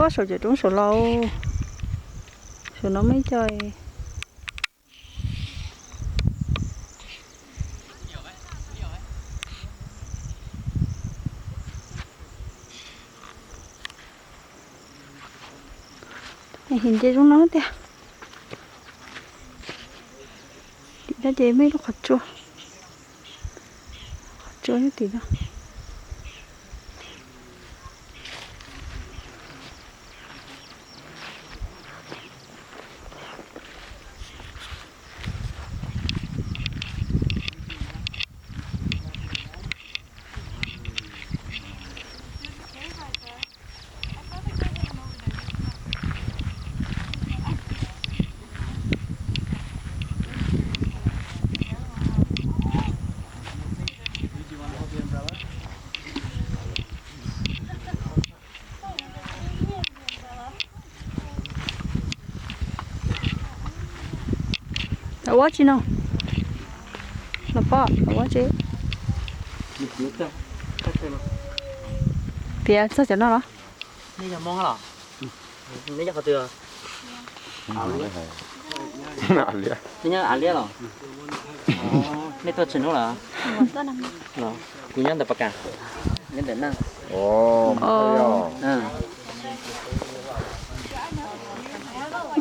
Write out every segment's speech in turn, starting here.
Pob saum cov roob saum laus, saum no muaj ib co. Him nce zoo no tiag. Tim no ces muaj ib lub qhov tsua, qhov tsua nyob tim no. Ua tsi no? Los poj, ua tsi? Piav txog cov no los? Nej yog Hmoob los? Nej nyob qhov twg? Nej nyob Av Liab los? Nej tuaj tsis hnub los? Kuv nyob ntawm Pas Kas, nyob ntawm Naj.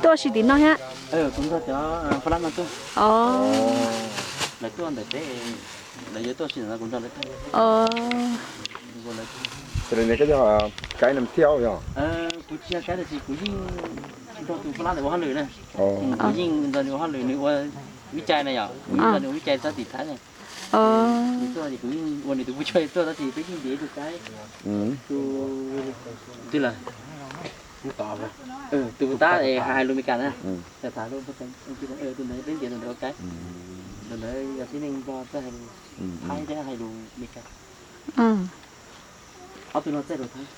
Tuaj ua si tim no thiab? Kuv nrog cov Fab Lab no tuaj. Lawv tuaj ntawm peb, lawv yuav tuaj ua si ntawm no kuv nrog lawv tuaj. Ces koj yog kaib nam thiab yog? Kuv tsis yog kaib tab sis kuv yeej nrog tus Fab Lab ntawd ua hauj lwm na. Kuv yeej nrog nws ua hauj lwm, nws ua vib cai na yom, kuv yeej nrog nws ua vib cai txog tim Thaib na. Nws tuaj ces kuv yeej ua nws tus pub choj tuaj tab sis peb yeej ntiav ib tug kaib, tus twg lawm, tus tab hais lus Meskas na. Tham tham tus ntawd peb ntiav tus ntawd ua kaib. Tus ntawd yog tib neeg Nplog txawj hais lus Thaib thiab hais lus Meskas. Ob tug no txawj lus Thaib,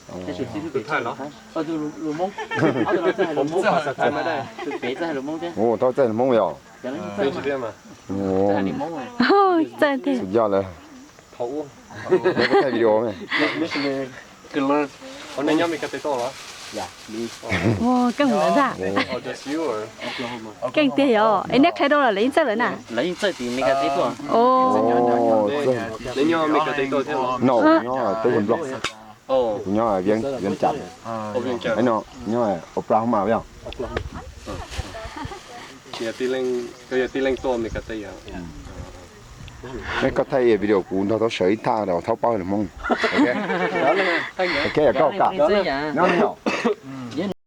tab sis xib hwb pem txawj lus Hmoob. Ob tug no txawj hais lus Hmoob, tus pem txawj hais lus Hmoob thiab. Thaib txawj hais lus Hmoob yog? Txawj hais lus Hmoob. Txawj tiag. Sub yoj lawm. Thaij video. Nej nyob Meskas teb tuaj los? Keej lawm ntag. Keej tiag yog es nej qhia rau lawv, lawv yeej txawj lawm na. Lawv yeej txawj tim Meskas teb tuaj. Nej nyob Meskas teb tuaj thiab los? No, kuv nyob teb Nplog. Kuv nyob Vias Cas. No nyob Oklahoma yog? Koj yog tib leeg tuaj Meskas teb yog? Koj thaij video kuv nrog thaub sawv ib thaj los thaub paub hais lus Hmoob. Ok, koj kam nyob no yom?